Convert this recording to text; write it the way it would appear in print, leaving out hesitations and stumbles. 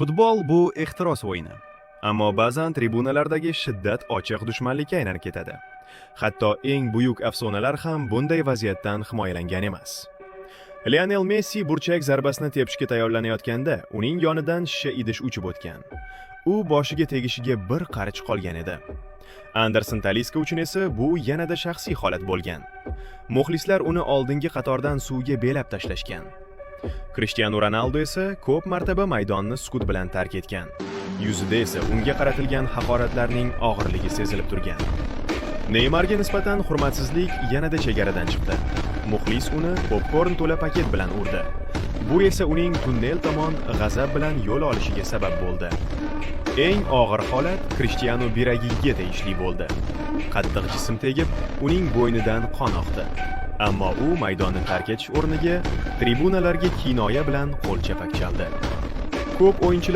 Futbol bu ehtiros o'yini. Ammo ba'zan tribunalardagi shiddat ochiq dushmanlikka aylanib ketadi. Hatto eng buyuk afsonalar ham bunday vaziyatdan himoyalangan emas. Lionel Messi burchak zarbasini tepishga tayyorlanayotganda uning yonidan shisha idish uchib o'tgan. U boshiga tegishiga bir qarich qolgan edi. Anderson Taliska uchun esa bu yanada shaxsiy holat bo'lgan. Muxlislar uni oldingi qatordan suvga belab tashlashgan. Krishtianu Ronaldo esa ko'p martaba maydonni sukut bilan tark etgan. Yuzida esa unga qaratilgan haqoratlarning og'irligi sezilib turgan. Neymarga nisbatan hurmatsizlik yanada chegaradan chiqdi. Muxlis uni popkorn to'la paket bilan urdi. Bu esa uning tunnel tomon g'azab bilan yo'l olishiga sabab bo'ldi. Eng og'ir holat Krishtianu Biragiga tegishli bo'ldi. Qattiq jism tegib, uning bo'ynidan qon oqdi. Ammo u maydonni tark etish o'rniga tribunalarga kinoya bilan qo'l chapak chaldi. Ko'p o'yinchilar